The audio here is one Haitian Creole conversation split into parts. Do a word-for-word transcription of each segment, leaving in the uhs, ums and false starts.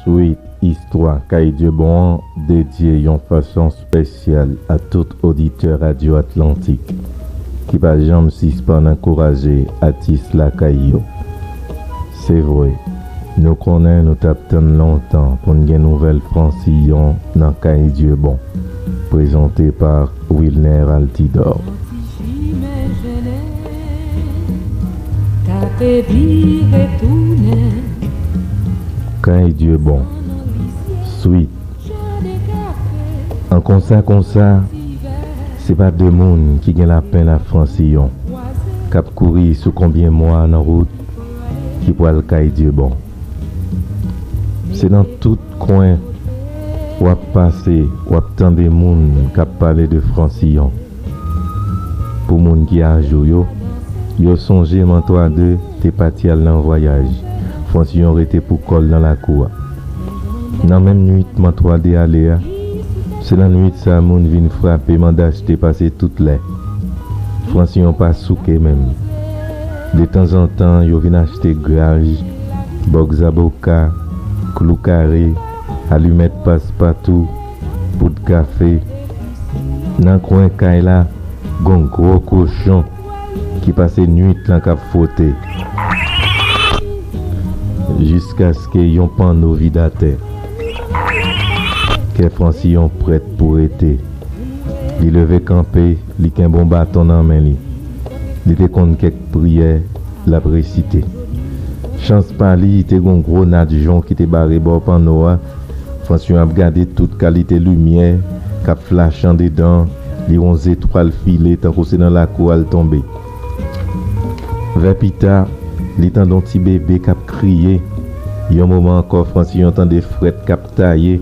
Swit istwa Kay Dyebon an dedye yon fason espesyal a tout oditè Radyo Atlantik ki pa janm sispann ankouraje atis lakay yo. Se vre, nou konnen nou t ap tann lontan pou n gen nouvèl Fransillon nan Kay Dyebon, prezante pa Wilner Altidor. Kay Dyebon, swit. An konsa konsa, se pa de moun ki gen lapenn a Fransillon k ap kouri sou konbyen mwa nan wout ki pral Kay Dyebon. Se nan tout kwen w ap pase, w ap tande moun k ap pale de Fransillon. Pou moun ki ajou yo, yo sonje Mantwade te pati al nan vwayaj. Fransillon rete pou kò l nan lakou a. Nan menm nwit Mantwade ale a, se nan nwit sa moun vin frape manda achte pase tout lè. Fransillon pa souke menm. Detanzantan, yo vin achte graj, bòk zaboka, klou kare, alimèt paspatou, poud kafe. Nan kwen kay la, gon gwo kochon ki pase nwit lan k ap fwote. Jiskaske yon panno vide atè. Kè Fransillon prèt pou rete. Li leve kanpe, li kenbe yon baton nan men li. Li te konn kèk priyè l ap resite. Chans pa li, te gon gwo nadjon ki te bare bò panno a. Fransillon ap gade tout kalite limyè k ap flache andedan, li wè yon zetwal file tankou se nan lakou a l tonbe. Vè pita, li tande yon ti bebe k ap kriye. Yon moman ankò, Fransillon tande frèt k ap taye,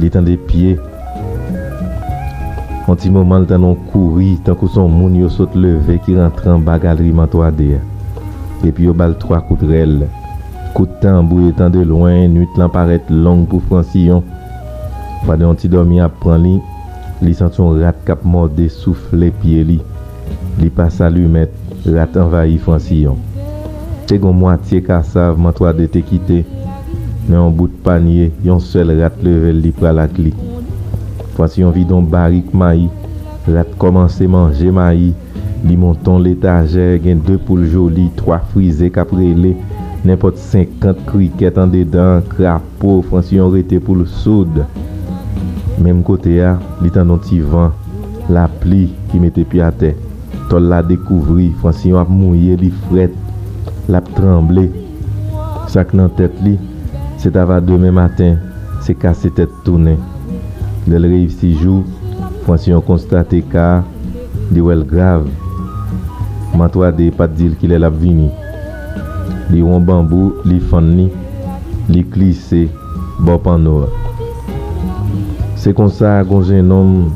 li tande pye. Yon ti moman, l tande yon kouri tankou se yon moun yo sot leve ki rantre anba galri Mantwade a. Epi yo ba l twa kout rèl. Kout tanbou yo tande lwen, nwit lan parèt long pou Fransillon. Pandan yon ti dòmi ap pran li, li santi yon rat k ap mòde soufle pye li. Li pase alimèt, rat anvayi Fransillon. Te gon mwatye kasav Mantwade te kite nan yon bout panye, yon sèl rat leve l, li pral ak li. Fransillon vide yon barik mayi, rat kòmanse manje mayi, li monte yon letajè, gen de poul joli, twa frize k ap rele, nenpòt senkant krikèt andedan, krapo, Fransillon rete pou l soud. Menm kote a, li tande yon ti van, lapli ki mete pye atè. Tòl la dekouvri, Fransillon ap mouye, li frèt, l ap tranble. Sa k nan tèt li, se ta va demen maten, se kase tèt tounen. Lè l reyisi jou, Fransillon konstate ka a, li wè l grav. Mantwade pa t di l kilè l ap vini. Li wè yon banbou, li fann li, li glise bò panno a. Se konsa, gon jennonm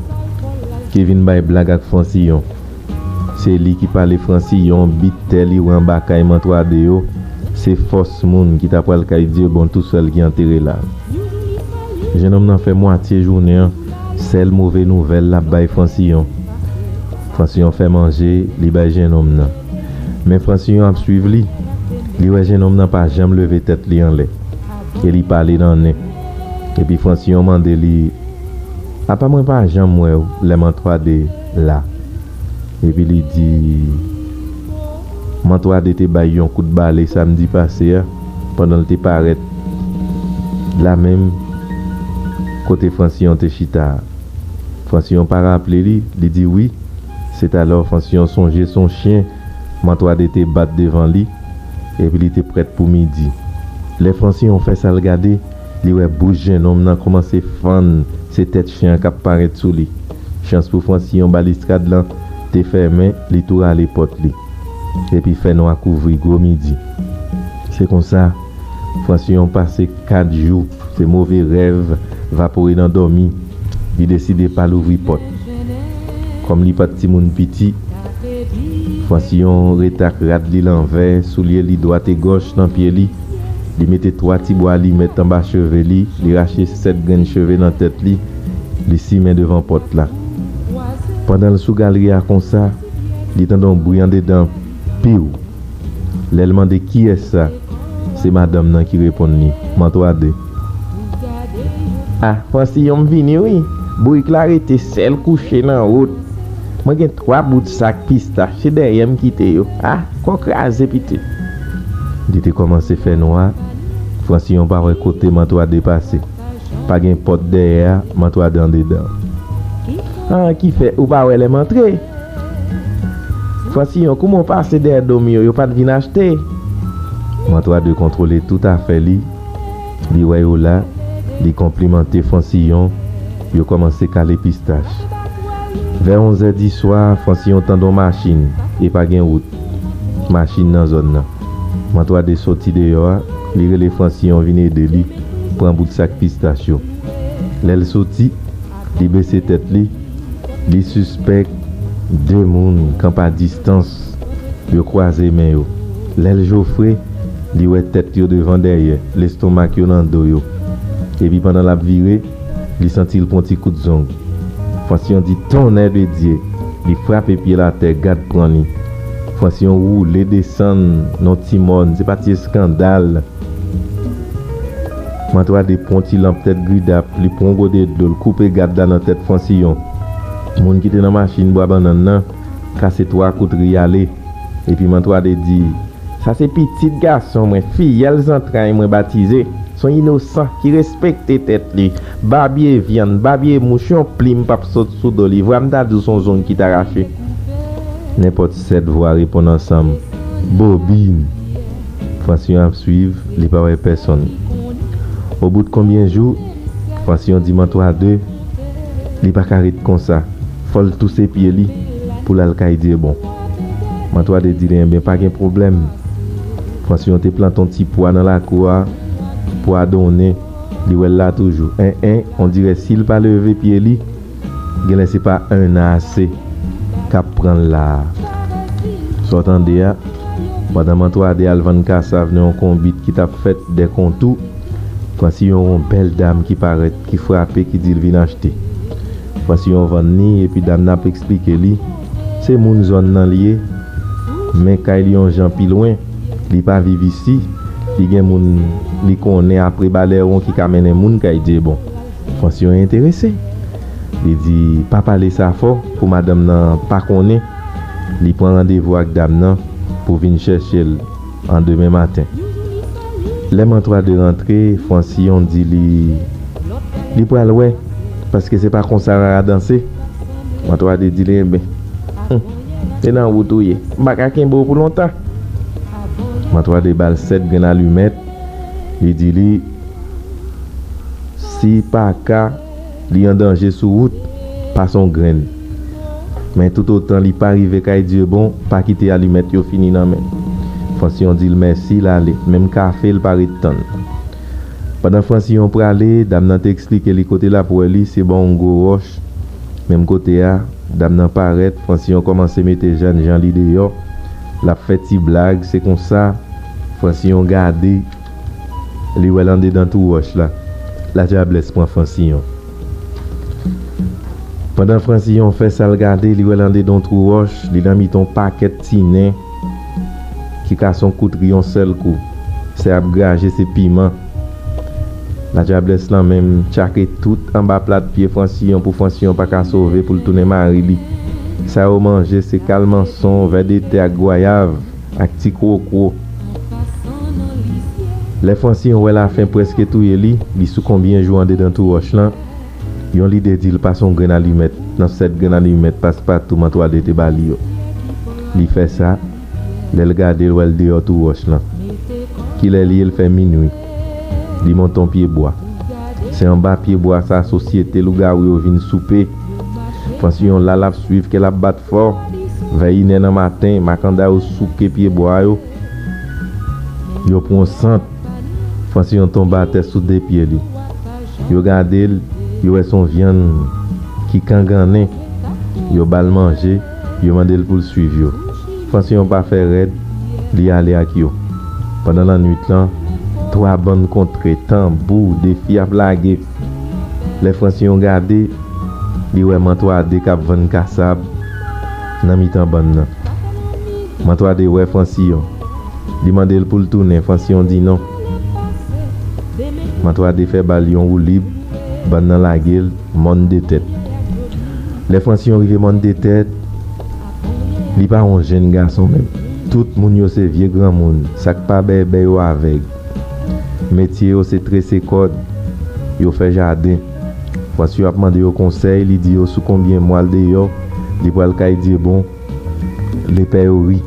ki vin bay blag ak Fransillon. Se li ki pale Fransillon, bit tè li wè anba kay Mantwade yo, se fòs moun ki ta pral kay Dyebon tousèl ki antere la. Jennonm nan fè mwatye jounen an, sèl move nouvèl l ap bay Fransillon. Fransillon fè manje, li bay jennonm nan. Men Fransillon ap swiv li, li wè jennonm nan pa janm leve tèt li anlè, e li pale nan nen. Epi Fransillon mande li, "Apa mwen pa janm wè w lè Mantwade la?" Epi li di, "Mantwade te bay yon kout bale samdi pase a, pandan l te parèt la menm kote Fransillon te chita a." Fransillon pa raple li, li di wi. Se talè Fransillon sonje se yon chen Mantwade te bat devan li, epi li te prèt pou midi. Lè Fransillon fè sa l gade, li wè bouch jennonm nan kòmanse fann, se tèt chen an k ap parèt sou li. Chans pou Fransillon, balistrad lan te fèmen, li tou rale pòt li. Epi fènwa kouvri gwo midi. Se konsa, Fransillon pase kat jou, se move rèv, vapore nan dòmi, li deside pa louvri pòt. Kòm li pa t timoun piti, Fransillon rete ak rad li lanvè, soulye li dwat e gòch nan pye li. Li mete twa ti bwa alimèt anba cheve li, li rache sèt grenn cheve nan tèt li, li simen devan pòt la. Pandan l sou galri a konsa, li tande yon bri andedan, piw! Lè l mande kiyès sa, se madanm nan ki reponn li, Mantwade. A, Fransiyon, m vini wi. Bourik la rete sèl kouche nan wout. Mwen gen twa bout sak pistach, se dèyè m kite yo. A, kò kraze pitit. Li te kòmanse fè nwa, Fransiyon pa wè kote Mantwade pase. Pa gen pòt dèyè a, Mantwade andedan. An, ki fè ou pa wè lè m antre? Fransiyon, kouman w pase dèyè do m yo, yo pa t vin achte? Mantwade kontwole tout afè li, li wè yo la, li konplimante Fransiyon, yo kòmanse kale pistach. Vè onzè di swa, Fransiyon tande yon machin, e pa gen wout. Machin nan zòn nan. Mantwade soti deyò a, li rele Fransiyon vin ede li pran bout sak pistach yo. Lè l soti, li bese tèt li, li sispèk de moun kanpe a distans, yo kwaze men yo. Lè l jofre, li wè tèt yo devan dèyè, lestomak yo nan do yo. Epi pandan l ap vire, li santi l pran ti kout zong. Fransiyon di, "Tonnè de Dye!" Li frape pye l atè, gad pran li. Fransiyon woule desann nan ti mòn, se pa ti eskandal. Mantwade pran ti lanp tèt gridap, li pran gode dlo, l koupe gad la nan tèt Fransiyon. Moun ki te nan machin bwa bannann nan kase twa kout ri ale. Epi Mantwade di, "Sa se pitit gason mwen, fiyèl zantray mwen batize. Se yon inosan ki respekte tèt li. Babye vyann, babye mouch, yon plim p ap sot sou do li. Vwa m ta di w se yon zong ki ta rache." Nenpòt sèt vwa reponn ansanm, "Bobin!" Fransiyon ap swiv, li pa wè pèsonn. Obout konbyen jou, Fransiyon di Mantwade, li pa ka ret konsa. Fò l touse pye li pou l al kay Dyebon. Mantwade di li, "Enben, pa gen pwoblèm." Fransiyon te plante yon ti pwa nan lakou a, pwa donnen, li wè l la toujou. En, en, ondirè si l pa leve pye li, genlè se pa en an ase k ap pran l la a. Sa w tande a, pandan Mantwade al vann kasav nan yon konbit ki t ap fèt dè kontou, Fransiyon wè yon bèl dam ki parèt, ki frape, ki di l vin achte. Fransiyon vann li, epi dam nan ap eksplike li, se moun zòn nan li ye, men kay li yon jan pi lwen, li pa viv isi, li gen moun li konnen apre Balèwon ki ka mennen moun kay Dyebon. Fransiyon enterese. Li di, "Pa pale sa fò pou madanm nan pa konnen." Li pran randevou ak dam nan pou vin chèche l an demen maten. Lè Mantwade rantre, Fransiyon di li, li pral wè, paske se pa konsa rara danse. Mantwade di li, "Enben, hmm, se nan wout ou ye. M pa ka kenbe w pou lontan." Mantwade ba l sèt grenn alimèt. Li di li, si pa ka, li an danje sou wout, pase yon grenn. Men toutotan li pa rive kay Dyebon, pa kite alimèt yo fini nan men l. Fransiyon di l mèsi, l ale, menm kafe l pa ret tann. Pandan Fransiyon prale, dam nan te eksplike li kote l ap wè li, se bò yon gwo wòch. Menm kote a, dam nan parèt, Fransiyon kòmanse mete jènjan li deyò. L ap fè ti blag, se konsa, Fransiyon gade, li wè l andedan twou wòch la. Ladyablès pran Fransiyon. Pandan Fransiyon fè sa l gade, li wè l andedan yon twou wòch, li nan mitan yon pakèt ti nen ki kase yon kout ri yon sèl kou. Sè ap graje, se piman. Ladyablès lan menm tchake tout anba plat pye Fransiyon pou Fransiyon pa ka sove pou l tounen mari li. Sa yo manje se kalmanson, vèdetè ak gwayav, ak ti kwokwo. Lè Fransiyon wè lafen prèske touye li, li sou konbyen jou andedan twou wòch lan, yon lide di l pase yon grenn alimèt nan sèt grenn alimèt paspatou Mantwade te ba li yo. Li fè sa, lè l gade, l wè l deyò twou wòch lan. Kilè li ye? L fè minwi. Li monte yon pyebwa. Se anba pyebwa sa sosyete lougawou yo vin soupe. Fransiyon la, l ap swiv, kè l ap bat fò. Vè inè nan maten, makanda yo souke pyebwa yo. Yo pran sant. Fransiyon tonbe atè sou de pye li. Yo gade l, yo wè se yon vyann ki kangannen. Yo ba l manje, yo mande l pou l swiv yo. Fransiyon pa fè rèd, li ale ak yo. Pandan lannwit lan, twa bann kontre, tanbou, de fi ap lage. Lè Fransiyon gade, li wè Mantwade k ap vann kasab nan mitan bann nan. Mantwade wè Fransiyon. Li mande l pou l tounen, Fransiyon di non. Mantwade fè ba l yon woulib, Bann nan lage l mòn de tèt. Lè Fransiyon rive mòn de tèt, li pa yon jenn gason menm. Tout moun yo se vye granmoun, sa k pa bèbè yo avèg. Metye yo se trese kòd, yo fè jaden. Fransiyon ap mande yo konsèy, li di yo sou konbyen mwa l deyò, li pral kay Dyebon. Lepè yo ri.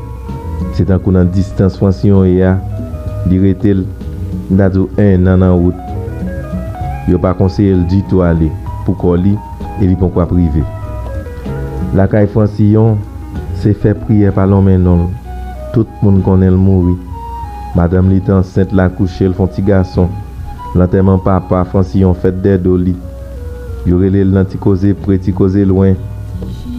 Se tankou nan distans Fransiyon ye a, li rete l, m ta di w ennan nan wout. Yo pa konseye l ditou ale pou kò li, e li poko ap rive. Lakay Fransiyon, se fè priyè pa lonmen non l. Tout moun konnen l mouri. Madanm li te ansent, l akouche, l fè yon ti gason. Lantèman papa Fransiyon fèt dèyè do li. Yo rele l nan ti koze pre, ti koze lwen.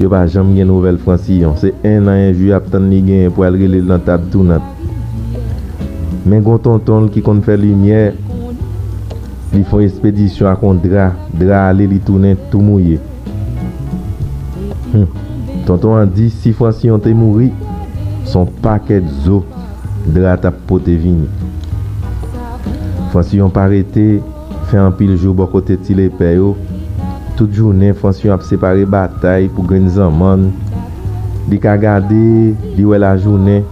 Yo pa janm gen nouvèl Fransiyon. Se ennan enjou y ap tann li genyen pou al rele l nan tab tounant. Men gon tonton l ki konn fè limyè, li fè yon espedisyon ak yon dra. Dra ale, li tounen tou mouye. Hum. Tonton an di si Fransiyon te mouri, se yon pakèt zo dra t ap pote vini. Fransiyon pa rete fè anpil jou bò kote ti lepè yo. Tout jounen, Fransiyon ap separe batay pou grenn zanmann. Li ka gade, li wè lajounen,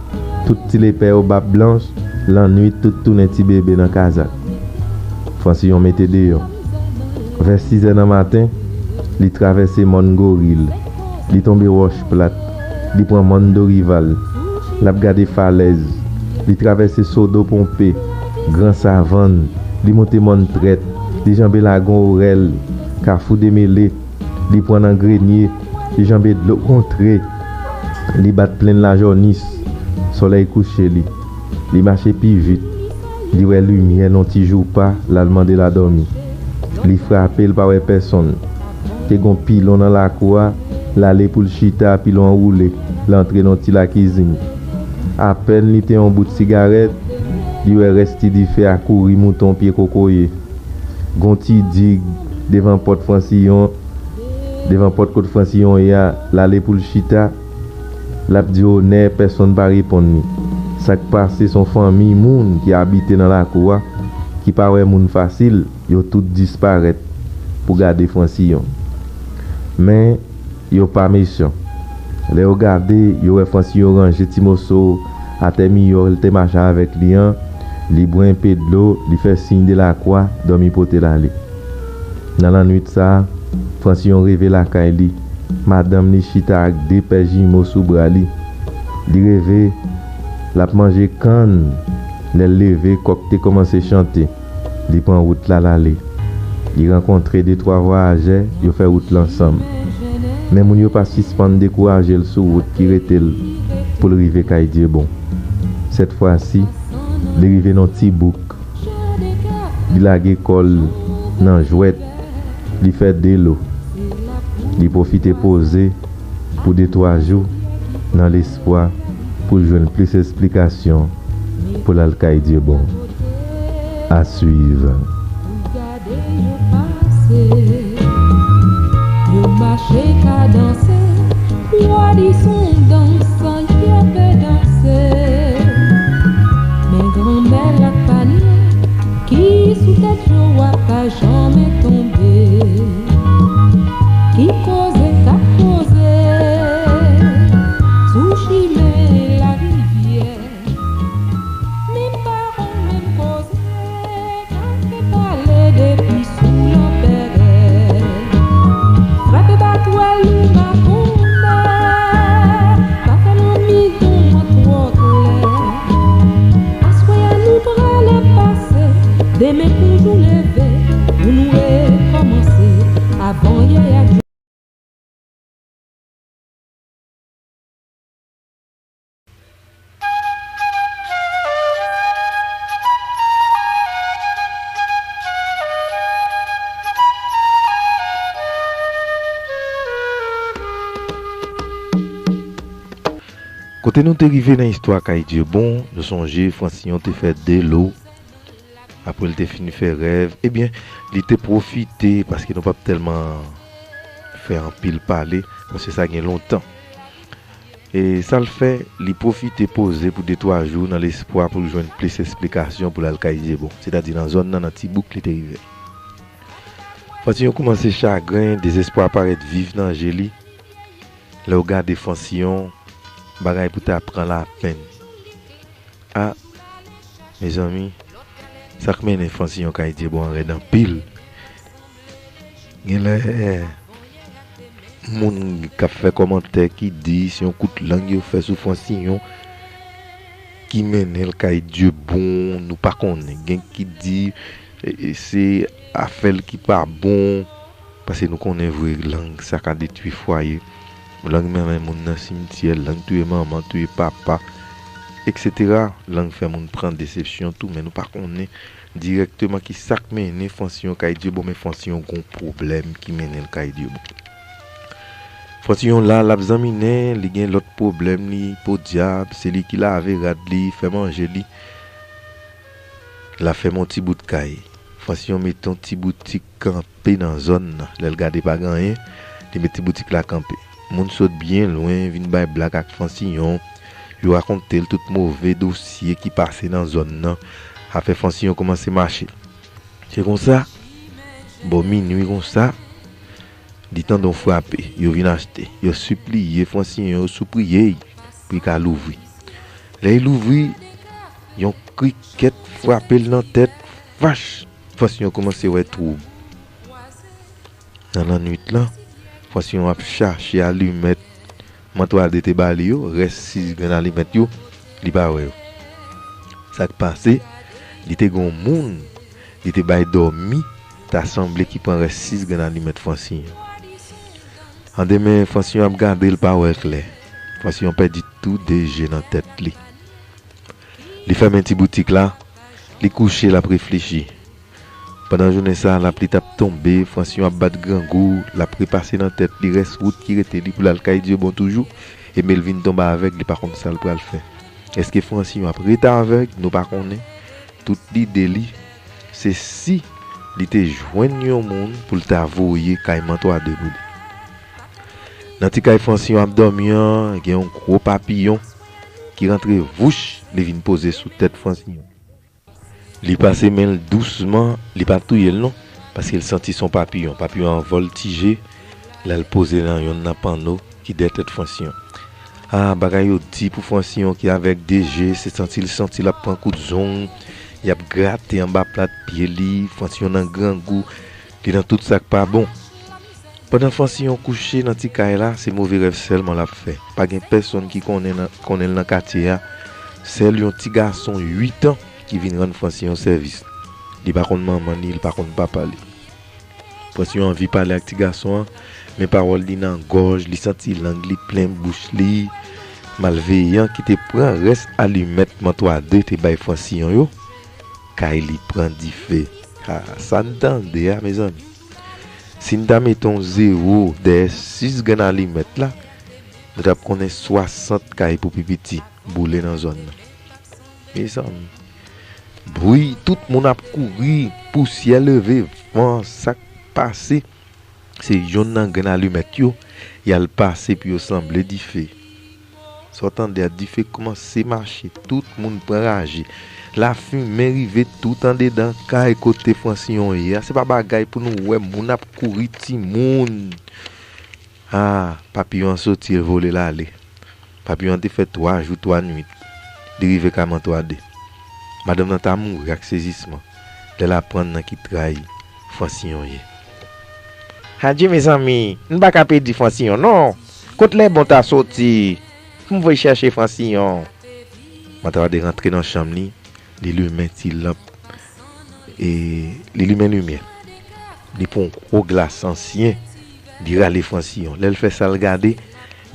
tout ti lepè yo bab blanch, lannwit, tout tounen ti bebe nan kazak. Fransiyon mete deyò. Vè sizè nan maten, li travèse mòn Goril. Li tonbe Wòch Plat. Li pran mòn Dorival. L ap gade falèz. Li travèse Sodo Ponpe, Gran Savann. Li monte mòn Trèt. Li janbe Lagon Orèl, Kafou Demele. Li pran nan Grenye. Li janbe dlo Kontre. Li bat plenn Lajònis. Solèy kouche li. Li mache pi vit. Li wè limyè nan ti joupa, l al mande l a dòmi. Li frape, l pa wè pèsonn. Te gon pilon nan lakou a, l ale pou l chita, pilon an woule, l antre nan ti lakizin. Apèn li te yon bout sigarèt, li wè rès ti dife a kouri mouton pye kokoye. Gon ti dig devan pòt Fransiyon, devan pòt kot Fransiyon ye a, l ale pou l chita, l ap di onè, pèsonn pa reponn li. Sa k pase, se yon fanmi moun ki abite nan lakou a, ki pa wè moun fasil, yo tout disparèt pou gade Fransiyon. Men, yo pa mechan. Lè yo gade, yo wè Fransiyon ranje ti moso atè miyò l te mache avèk li an, li bwè enpe dlo, li fè siy de lakwa, dòmi pote l ale. Nan lannwit sa a, Fransiyon reve lakay li. Madanm li chita ak de pè jimo sou bra li. Li reve, l ap manje kann. Lè l leve, kòk te kòmanse chante. Li pran wout la, l ale. Li rankontre de twa vwayajè, yo fè wout la ansanm. Men moun yo pa sispann dekouraje l sou wout ki rete l pou l rive kay Dyebon. Sèt fwa si, li rive nan ti bouk. Li lage kò l nan jwèt, li fè de lo. Li pwofite poze pou de twa jou nan lespwa pou l jwenn plis esplikasyon pou l al kay Dyebon. À suivre. Gade yo pase, yo mache kadanse, w a di s on dans y ap danse. Men granmè l ak panye ki sou tèt yo a pa janmen tonbe. Ki koze k ap koze sou chimen larivyè. Men pa konn menm koze k ap fè pale depi sou lanperè. Frape batwèl ou makonè, pa fè lanmidon an twò klè. Aswè a nou prale pase, demen pou jou leve, pou nou rekòmanse, avan yè a. Kote nou te rive nan istwa kay Dyebon, nou sonje Fransiyon te fè de lo. Apre l te fin fè rèv, ebyen, li te pwofite, paske nou p ap tèlman fè anpil pale, paske sa gen lontan. E sa l fè, li pwofite poze pou de twa jou nan lespwa pou l jwenn plis esplikasyon pou l al kay Dyebon, sètadi nan zòn nan, nan ti bouk li te rive. Fansiyon koumanse chagren, dezespwa parèt viv nan je li. Lè w gade Fansiyon, bagay pou ta pran lapenn. A, mezanmi, sa k mennen Fansiyon kay Dyebon an rèd anpil. Genlè moun k ap fè kòmantè ki di se yon kout lang yo fè sou Fansiyon ki mennen l kay Dyebon, nou pa konnen. Gen ki di e, e, se afè l ki pa bon, paske nou konnen vre lang sa ka detwi fwaye. Lang mennen moun nan simityè, lang touye manman, touye papa, et cetera. Lang fè moun pran desepsyon tou, men nou pa konnen dirèkteman ki sa k mennen Fansiyon kay Dyebon, men Fansiyon gon pwoblèm ki mennen l kay Dyebon. Fansiyon la, l ap zanminen, li gen lòt pwoblèm, li podyab, se li ki lave rad li, fè manje li. L ap fèmen yon ti bout kay. Fansiyon mete yon ti boutik kanpe nan zòn nan. Lè l gade pa gen anyen, li met ti boutik la kanpe. Moun sot byen lwen vin bay blag ak Fansiyon. Yo rakonte l tout move dosye ki pase nan zòn nan. Afè Fansiyon kòmanse mache. Se konsa, bò minwi konsa, li tande yon frape. Yo vin achte. Yo sipliye Fansiyon, yo sipriye l pou l ka louvri. Lè l louvri, yon krikèt frape l nan tèt. Fach! Fansiyon kòmanse wè twoub. Nan lannwit lan, Fansiyon ap chache alimèt Mantwade te ba li yo, rès sis grenn alimèt yo, li pa wè yo. Sa k pase, li te gen yon moun li te bay dòmi, ta sanble ki pran rès sis grenn alimèt Fansiyon. Andemen, Fansiyon ap gade, l pa wè klè. Fansiyon pèdi tou de je nan tèt li. Li fèmen ti boutik la, li kouche, l ap reflechi. Pandan jounen sa a, lapli t ap tonbe, Fansiyon ap bat grangou, l ap repase nan tèt li rès wout ki rete li pou l al kay Dyebon toujou, e men l vin tonbe avèg, li pa konn sa l pral fè. Èske Fansiyon ap rete avèg? Nou pa konnen. Tout lide li, se si li te jwenn yon moun pou l ta voye kay Mantwade pou li. Nan ti kay Fansiyon ap dòmi an, gen yon gwo papiyon ki rantre vouch, li vin poze sou tèt Fansiyon. Li pase men l dousman, li pa touye l non, paske l santi se yon papiyon. Papiyon an vòltije, lè l poze nan yonn nan panno ki dèyè tèt Fansiyon. A, bagay yo di pou Fansiyon ki avèg de je, se santi l santi l ap pran kout zong, y ap grate anba plat pye li, Fansiyon nan grangou, li nan tout sa k pa bon. Pandan Fansiyon kouche nan ti kay la, se move rèv sèlman l ap fè. Pa gen pèsonn ki konnen nan, konnen l nan katye a. Sèl yon ti gason uit an ki vin rann Fansiyon sèvis. Li pa konn manman li, li pa konn papa li. Fansiyon anvi pale ak ti gason an, men pawòl li nan gòj, li santi lang li plen bouch li. Malveyan ki te pran rès alimèt Mantwade te bay Fansiyon yo, kay li pran dife. A, sa n tande a, mezanmi. Si n ta mete yon zewo dèyè sis grenn alimèt la, nou t ap konnen swasant kay pou pi piti boule nan zòn nan. Mezanmi, bri, tout moun ap kouri, pousyè leve, van, sa k pase, se yonn nan grenn alimèt yo, y al pase pou yo sanble dife. Sa w tande a, dife kòmanse mache, tout moun pran raje. Lafimen rive tout andedan kay kote Fansiyon ye a. Se pa bagay pou nou wè, moun ap kouri, timoun. A, papiyon an soti, l vole, l ale. Papiyon an te fè twa jou, twa nwit. Li rive kay Mantwade. Madanm nan ta mouri ak sezisman lè l aprann nan ki tray Fansiyon ye. Adye, mezanmi, n pa ka pèdi Fansiyon non. Kot Lèbon ta soti pou m voye chèche Fansiyon? Mantwade rantre nan chanm li, li limen ti lanp, e li limen limyè. Li pran yon gwo glas ansyen, li rale Fansiyon. Lè l fè sa, l gade,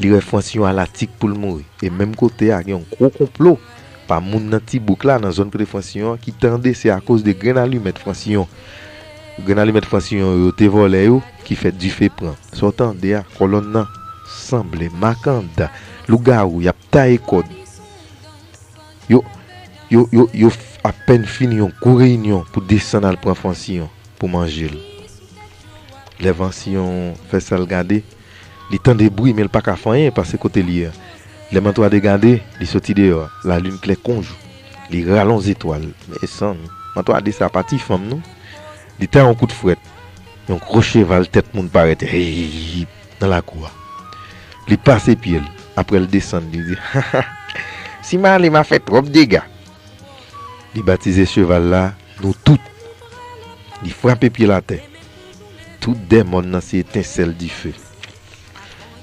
li wè Fansiyon alatik pou l mouri. E menm kote a, gen yon gwo konplo pa moun nan ti bouk la, nan zòn kote Fansiyon an, ki tande se akoz de grenn alimèt Fansiyon. Grenn alimèt Fansiyon yo te vòlè yo, ki fè dife pran. Sa w tande a, kòlonn nan sanble makanda, lougawou, y ap taye kòd. Yo, yo, yo, yo f-, apèn fini yon gwo reyinyon pou desann al pran Fansiyon pou manje l. Lè Fansiyon fè sa l gade, li tande bri, men l pa ka fè anyen, paske kote l ye a. Lè Mantwade gade, li soti deyò a. Lalin klè kon jou. Li rale yon zetwal. Mezanmi, Mantwade sa pa ti fanm non. Li ta yon kout frèt. Yon gwo cheval tèt moun parèt, hip, nan lakou a. Li pase pye l, apre l desann, li di, "Si m ale, m a fè twòp dega." Li batize cheval la Nou Tout. Li frape pye l atè. Tout dèmòn nan se etensèl dife.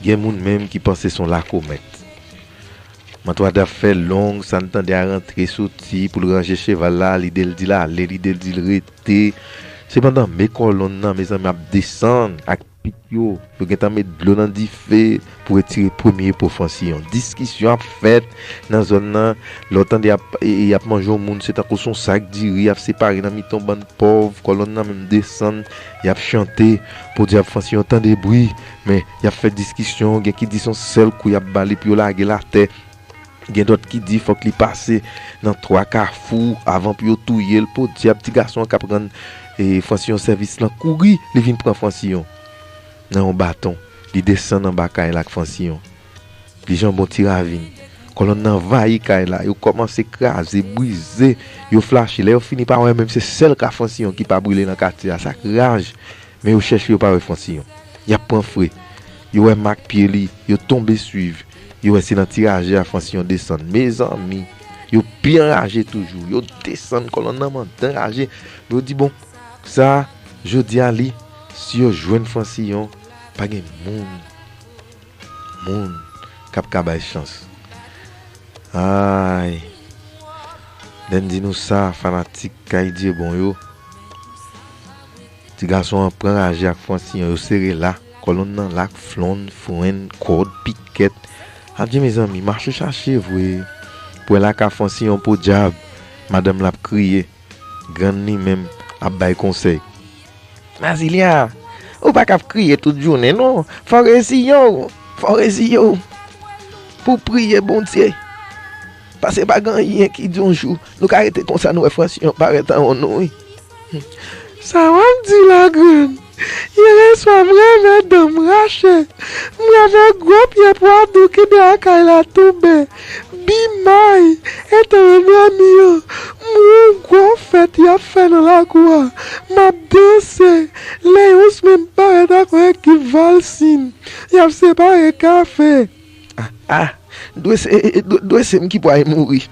Gen moun menm ki panse se yon lakomèt. Mantwada fè long, sa n tande a rantre soti pou l ranje cheval la, lide l di l ale, lide l di l rete. Sepandan, men kòlonn nan, mezanmi, ap desann ak pik yo. Yo gentan met dlo nan dife pou retire premye po Fansiyon. Diskisyon ap fèt nan zòn nan. Lè w tande y ap, y ap manje yon moun, se tankou se yon sak diri y ap separe nan mitan yon bann pòv. Kòlonn nan menm desann, y ap chante. Podyab, Fansiyon tande bri, men y ap fè diskisyon. Gen ki di se yon sèl kou y ap ba li pou yo lage l atè. Gen dòt ki di fòk li pase nan twa kafou avan pou yo touye l. Podyab, ti gason an k ap rann, e, Fansiyon sèvis lan kouri, li vin pran Fansiyon nan yon baton. Li desann anba kay la ak Fansiyon. Li janbe yon ti ravin. Kòlonn nan anvayi kay la. Yo kòmanse kraze, brize, yo flache. Lè yo fini pa wè menm, se sèl ka Fansiyon ki pa brile nan katye a. Sa k raj! Men yo chèche, yo pa wè Fansiyon. Y ap pran fre. Yo wè mak pye li, yo tonbe swiv. Yo wè se nan ti raje a Fansiyon desann. Mezanmi, yo pi anraje toujou. Yo desann kòlonn nan mandan raje. Yo di, "Bon, sa, jodi a li, si yo jwenn Fansiyon, pa gen moun, moun k ap ka bay chans." Ay, lè n di nou sa, fanatik Kay Dyebon yo, ti gason an pran raje ak Fansiyon, yo sere la. Kòlonn nan la ak flonn, frenn, kòd, pikèt. Adje, mezanmi, mache chache vre. Pou wè la ka Fansiyon, podyab, madanm l ap kriye. Grann li menm ap bay konsèy. "Mazilya, ou pa ka ap kriye tout jounen, non. Fò w reziye w, fò w reziye w pou w priye Bondye. Paske pa gen anyen ki di yon jou nou ka rete konsa, nou wè Fansiyon parèt anwo nou, wi." "Sa w ap di la, grann? Yè swa, m renmen dan m rache. M renmen gwo pye pwa dou ki dèyè kay la tonbe. Bimay, etan yo dòmi an, m wè yon gwo fèt y ap fè nan lakou a. M ap danse. Leyons menm parèt ak yon ekip valsin. Y ap separe kafe." "Ah, ah, dwe se, dwe, dwe se m ki pral mouri.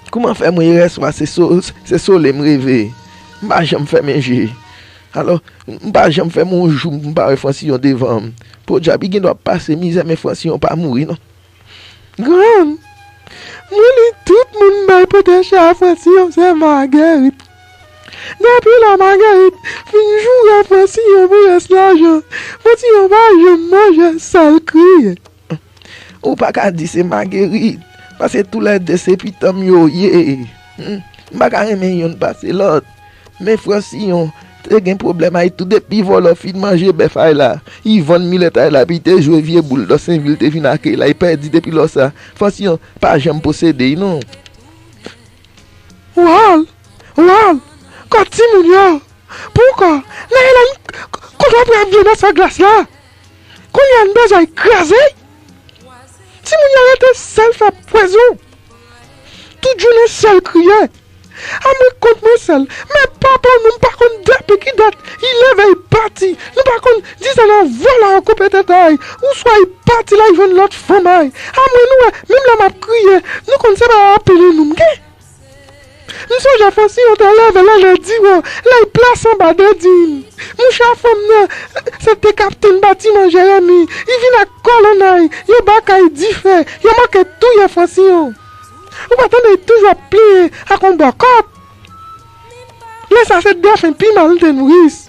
Kouman fè mwen yè swa se so-, se sole m reveye? M pa janm fèmen je. Alò, m pa janm fè m yon jou m pa wè Fansiyon devan m. Podyab, li gen dwa pase mizè, men Fansiyon pa mouri, non." "Grann, mwen li tout moun bay pote chè a Fansiyon, se Magerit. Depi lè Magerit fin joure Fansiyon pou rès lajan, Fansiyon pa janm manje, sèl kriye." "Ou pa ka di se Magerit, paske toulède se pitanm yo ye. Hmm, m pa ka renmen yonn pase lòt. Men Fansiyon te gen pwoblèm a li tou, depi vòlò fin manje bèf a li la, li vann milèt a li la, epi li te jwe vye boul, Dòsenvil te vin akeyi la, li pèdi depi lò sa. Fansiyon pa janm posede li, non." "Wòl, Wòl, kot timoun yo? Poukò? Nan elèn, kote w pran vye mòso glas la? Kounye a n bezwen kraze l. Timoun yo rete sèl fè pwezon. Tout jounen sèl kriye. A mwen kont mwen sèl. Men papa w, nou pa konn depi ki dat li leve, li pati. Nou pa konn di sa nan vòlò an koupe tèt a l, ouswa li pati, l al jwenn lòt fanm a l. A mwen, nou wè, menm lè m ap kriye, nou konn se pa apele nou m gen." M sonje Fansiyon te leve lè lè diwo, lè l plase anba de din. Mouche fanm nan, se te kaptenn batiman Jeremi. Li vin ak kòlonn a l, yo ba kay dife, yo manke touye Fansiyon. Ou pa tande li toujou ap plenyen ak yon bò kòb? Lè sa se defen pi mal te nouris.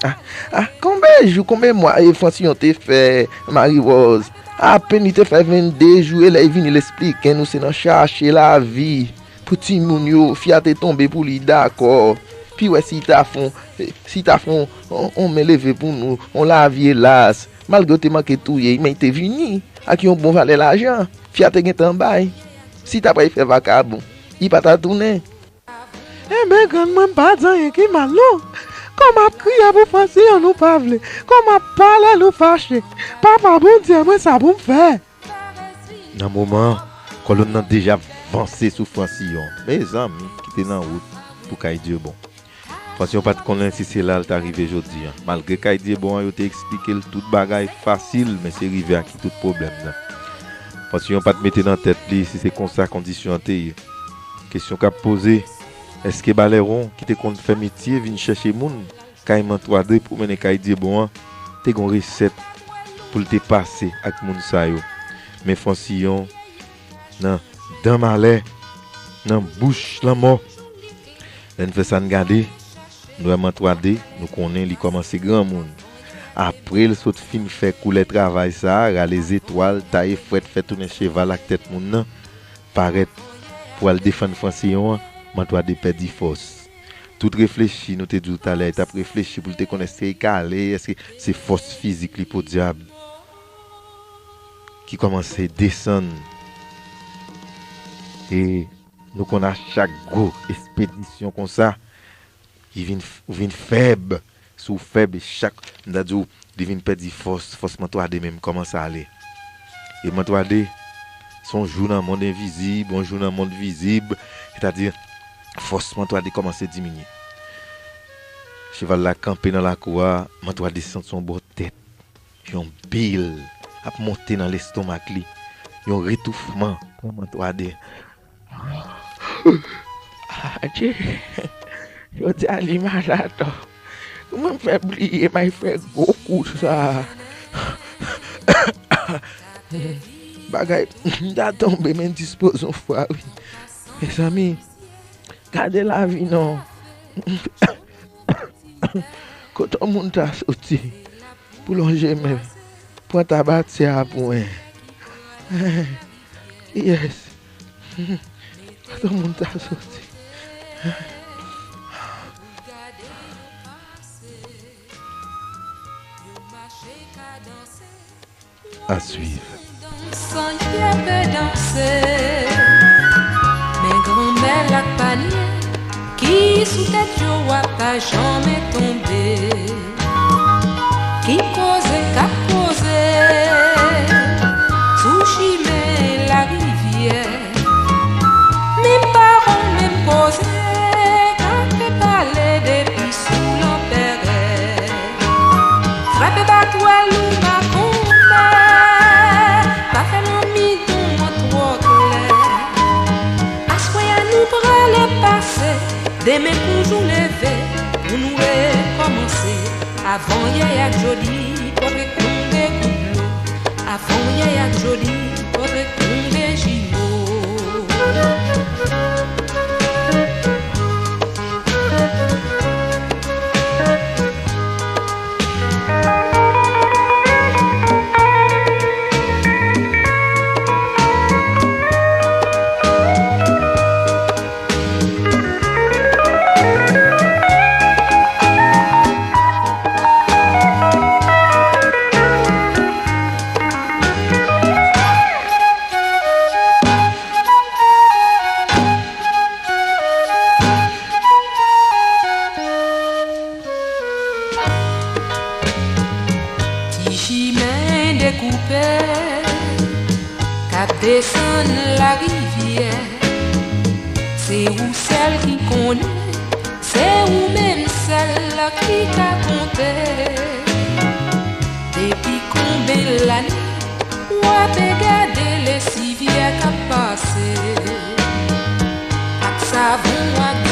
Ah, ah, konbyen jou, konbyen mwa e Fansiyon te fè, Marie Rose? Apenn li te fè vennde jou, e lè li vini, l esplike nou se nan chache lavi pou timoun yo, fi a te tonbe pou li, dakò. Pi wè si ta fon, si ta fon, on, on men leve pou nou, on lavi elas. Malgre yo te manke touye, men li te vini ak yon bon valè lajan. Fi a te gentan bay. Si ta pral fè vakabon, li pa ta tounen. Enben, grann mwen, m pa di anyen ki mal, non. Kòm ap kriye pou Fansiyon, nou pa vle. Kòm ap pale, nou fache. Papa Bondye, mwen sa pou m fè. Nan moman an, kòlonn nan deja vanse sou Fansiyon. Mezanmi, ki te nan wout pou kay Dyebon. Fansiyon pa t konnen si se la l ta rive jodi a. Malgre Kay Dyebon an yo te eksplike l tout bagay fasil, men se rive a ki tout pwoblèm nan. Fansiyon pa t mete nan tèt li si se konsa kondisyon an te ye. Kesyon k ap poze, èske Balèwon ki te konn fè metye vin chèche moun kay Mantwade pou mennen Kay Dyebon an te gon resèt pou l te pase ak moun sa yo? Men Fansiyon nan dan malè, nan bouch lanmò. Lè n fè sa n gade, n wè Mantwade, nou konnen li kòmanse granmoun. Apre l sot fin fè koulè travay sa a, rale zetwal, taye frèt, fè tounen cheval ak tèt moun nan, parèt pou al defann Fansiyon an, Mantwade pèdi fòs. Tout reflechi, nou te di w talè, li t ap reflechi pou l te konn èske li ka ale, èske se fòs fizik li podyab ki kòmanse desann. E nou konn a chak gwo espedisyon konsa, li vin, ou vin fèb. Si w fèb, chak, m ta di w, li vin pèdi fòs, fòs Mantwade menm kòmanse ale. E Mantwade, se yon jou nan mond envizib, yon jou nan mond vizib, sètadi fòs Mantwade kòmanse diminye. Cheval la kanpe nan lakou a, Mantwade santi yon bò tèt, yon bil ap monte nan lestomak li, yon retoufman pran Mantwade. Adje, jodi a li malad. Kòman m fè bliye m al fè gwo kou sa? Bagay, m ta tonbe men dispoze yon fwa, wi. Mezanmi, gade lavi non. Kote yon moun ta soti pou lonje men, pran tabati a pou mwen? Kiyès? Kote yon moun ta soti? À suivre. Dansan k ap danse, men granmèl ak panye ki sou tèt yo a pa janmen tonbe. Ki koze k ap koze sou chimen larivyè. Menm pawòl, menm koze, k ap pale depi sou lanperè. Frape batwèl ou makonbè, pa fè lanmidon an twò klè. Aswè a nou prale pase, demen kou jou leve, pou nou rekòmanse. Avan yè ak jodi, pòtre konbe kout dlo. Avan yè ak jodi, pòtre konbe jimo. Ti chimen dekoupe k ap desann larivyè. Se ou sèl ki konnen, se ou menm sèl ki ka konte. Depi konben lane w ape gade lesivyè k ap pase, ak savon ak